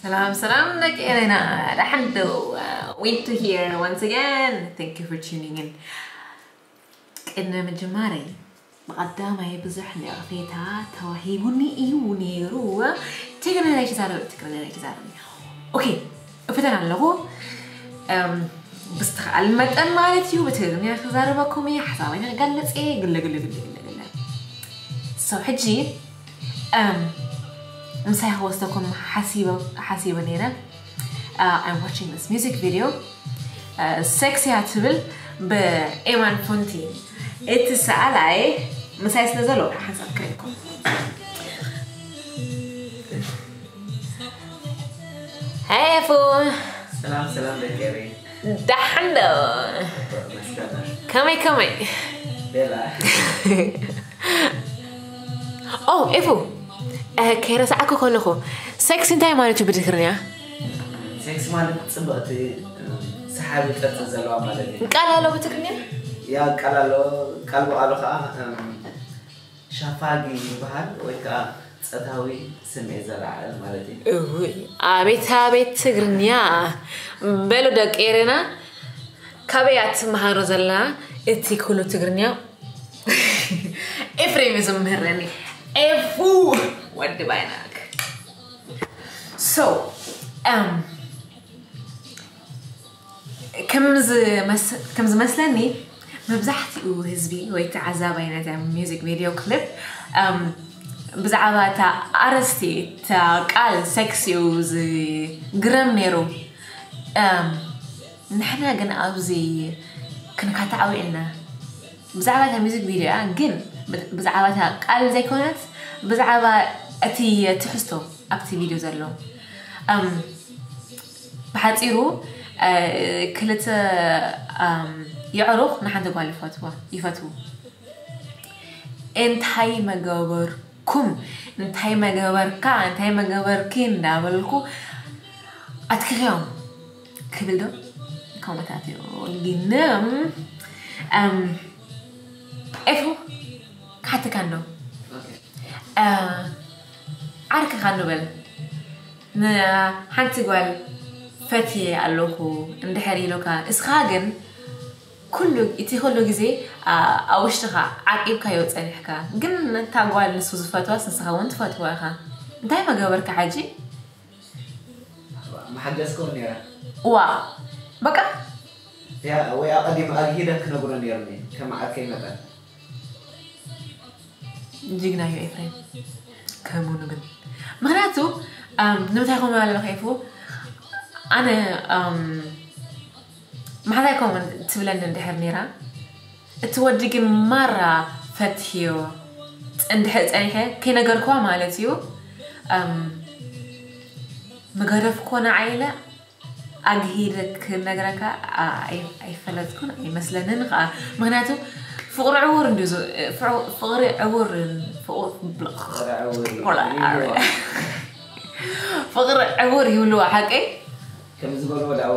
ሰላም ሰላም ደቂ ኤረና፣ ደሓን ዶ? Win to here once again. Thank you for tuning in. ቅድሚ ምጅማረይ ብቐዳማይ ብዙሕ ነቐፌታ ተዋሂቡኒ እዩ ነይሩ። ትግርኛ ኣይትዛረቢ፣ ትግርኛ ኣይትዛረቢ። ኦኬ፣ እፍተን ኣለኹ። እም፣ ብዝተኻእል መጠን ማለት እዩ ብትግርኛ ክዛረበኩም እየ፣ ሓሳበይ ክገልጽ እየ። ግለ ግለ ግለ ግለ ግለ። So ሕጂ እም፣ ምሳይ ክወስደኩም ሓሲበ ሓሲበ ነይረ። Uh, I'm watching this music video. Uh, ሴክሲ እያ ትብል ብኤማን ፎንቲን። እቲ ሰኣላይ ምሳይ ስለ ዘሎ ሓንሳብ ክርእየኩም። ሄይ ኤፉ፣ ሰላም ሰላም ደቂ ኤረይ። ደሓን ዶ? መስገና ከመይ ከመይ? ቤላ ኦ ኤፉ፣ እ፣ ከይረሳዕኩ ከለኹ፣ ሴክሲ እንታይ ማለት እዩ ብትግርኛ? ሴክስ ማለት ጽብቕቲ፣ ሰሓቢ ቅርጺ ዘለዋ ማለት እዩ። ቃል ኣሎ ብትግርኛ? ያ ቃል ኣሎ፣ ቃል ብቓሉ ከዓ እም፣ ሻፋጊ ይበሃል ወይ ከዓ ጾታዊ ስምዒት ዘለዓዕል ማለት እዩ። እውይ፣ ኣቤት ኣቤት ትግርኛ። በሉ ደቂ ኤረና፣ ካበይ እያ ትመሃሮ ዘላ እቲ ኩሉ ትግርኛ? ኤፍሬም እዩ ዝምህረኒ። ኤፉ ወዲ ባይናክ። So um, ከም ዝመስ- ከም ዝመስለኒ መብዛሕትኡ ህዝቢ ወይ ተዓዛባይ ነዛ ሚዚክ ቪድዮ ክሊፕ እም፣ ብዛዕባ እታ ኣረስቲ እታ ቃል ሴክስ እዩ ዝግረም ነይሩ። እም፣ ንሕና ግን ኣብዚ ክንካታዕ ውዒልና። ብዛዕባ እታ ሚዚክ ቪድዮ እያ፣ ግን ብ- ብዛዕባ እታ ቃል ዘይኮነት፣ ብዛዕባ እቲ ትሕዝቶ ኣብቲ ቪድዮ ዘሎ። እም፣ ብሓፂሩ እ፣ ክልተ እም፣ የዕሩኽ ንሓንቲ ጓል ይፈትዋ ይፈትዉ። እንታይ መገበርኩም፣ እንታይ መገበርካ፣ እንታይ መገበርኪ እንዳበልኩ ኣትክኽዮም ክብል ዶ ከምኡታት እዩ። ግን እም፣ ኤፉ ክሓተካ እንዶ ኦኬ። እ፣ ዓርክኻ እንዶ በል፣ ንሓንቲ ጓል ፈትየ ኣለኹ እንድሕር ኢሉካ፣ እስኻ ግን ኩሉ እቲ ኩሉ ግዜ ኣ- ኣብ ውሽጥኻ ዓቂብካዮ ጸኒሕካ፣ ግን ነታ ጓል ንሱ ዝፈትዋስ ንስኻ እውን ትፈትዋ ኢኻ። እንታይ መገበርካ ሕጂ? መሓገዝከውን ነይራ ዋ በቃ ያ ወይ ኣቐዲም ኣግሂደ ክነግሮ ነይሩኒ ከም ዓርከይ መጠን። ጅግና እዩ ኤፍሬም። ከምኡ ንብል ምክንያቱ እም፣ ንምንታይ ከምኡ ኣለኹ ኤፉ? ኣነ እም፣ ማሕዛይ ከምኡ ትብለኒ እንድሕር ነይራ፣ እቲ ወዲ ግን ማራ ፈትዮ እንድሕር ጸኒሐ ከይነገርክዋ ማለት እዩ። እም፣ ምገደፍኮ ንዓይለ ኣግሂደ ክነግረካ ኣ- ኣይ- ኣይፈለጥኩን ኣይመስለንን ከዓ። ምክንያቱ ፍቕሪ ዕውር እንዲ ፍቕሪ ዕውር ፍቕሪ ዕውር ይብልዋ ሓቀይ ከም ዝበልዎ ዳዋ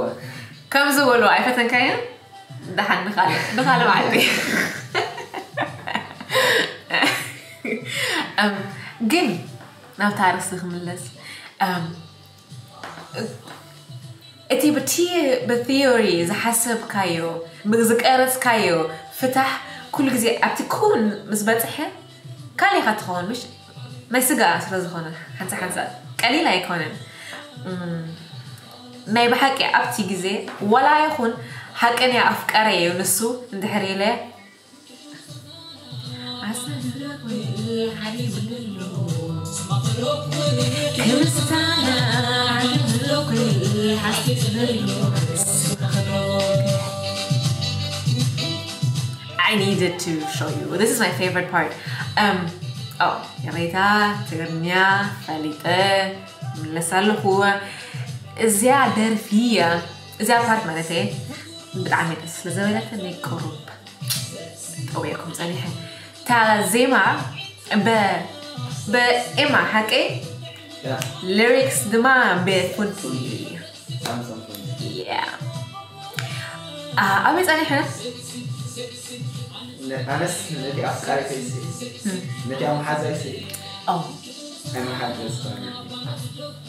ከም ዝበልዎ ኣይፈተንካዮ። ደሓን ንካለ ንካለ መዓልቲ እም፣ ግን ናብታ ኣርእስቲ ክምለስ እም፣ እቲ ብቲ ብቲዮሪ ዝሓሰብካዮ ዝቀረፅካዮ ፍታሕ ኩሉ ግዜ ኣብቲ ክውን ምስ በፅሐ ካልእ ኢኻ ትኸውን ምሽ ናይ ስጋ ስለ ዝኾነ ሓንሳ ሓንሳ ቀሊል ኣይኮነን። እም፣ ናይ ብሓቂ ኣብቲ ግዜ ዋላ ይኹን ሓቀኛ ኣፍቀረ እዩ ንሱ እንድሕር ኢለ I needed to show you. This is my favorite part. Um, oh, ይቕሬታ ትግርኛ ፈሊጠ ምለስ ኣለኹ። እዚኣ ደርፊ እያ። እዚኣ ፓርት ማለት እየ ብጣዕሚ ደስ ስለ ዘበለተኒ ቁሩብ ጠውየኩም ጸኒሐ። እታ ዜማ ብ ብኤማ ሓቀይ ያ ሊሪክስ ድማ ብፉንቲ ሳምሶን ፎን ያ። ኣ- ኣበይ ጸኒሐ? ኣነስ ነቲ ኣፍቃሪተይ ሲ ነቲ ኣመሓዛይ ሲ ኦ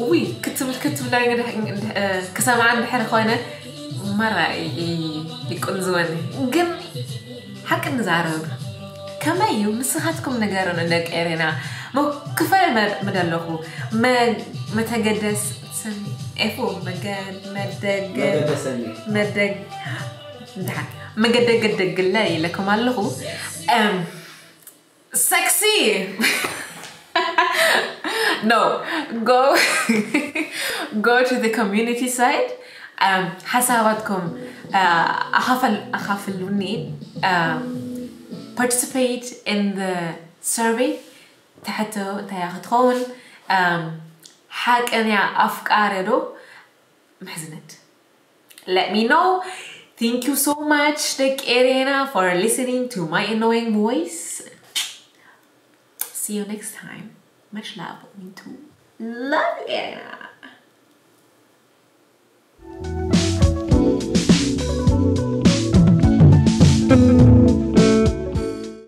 ውይ ክትብል ክትብል ክሰምዓ እንድሕር ኮይነ ማራ ይቁንዝወኒ። ግን ሓቂ ንዛረብ ከመይ እዩ? ንስኻትኩም ንገሩን። ደቂ ኤሬና ክፈል ምደለኹ መተገደስ ኤፉ መደገ መደግ መገደገደግለ ኢለኩም ኣለኹ። Sexy. No, go go to the community side. ሓሳባትኩም ኣኻፍሉኒ። Participate in the survey. ትሕቶ እንታይ ክትኸውን ሓቀንያ ኣፍቃረ ዶ ምሕዝነት? Let me know. Thank you so much ደቂ ኤሬና for listening to my annoying voice. See you next time. Much love. Me too. Love you.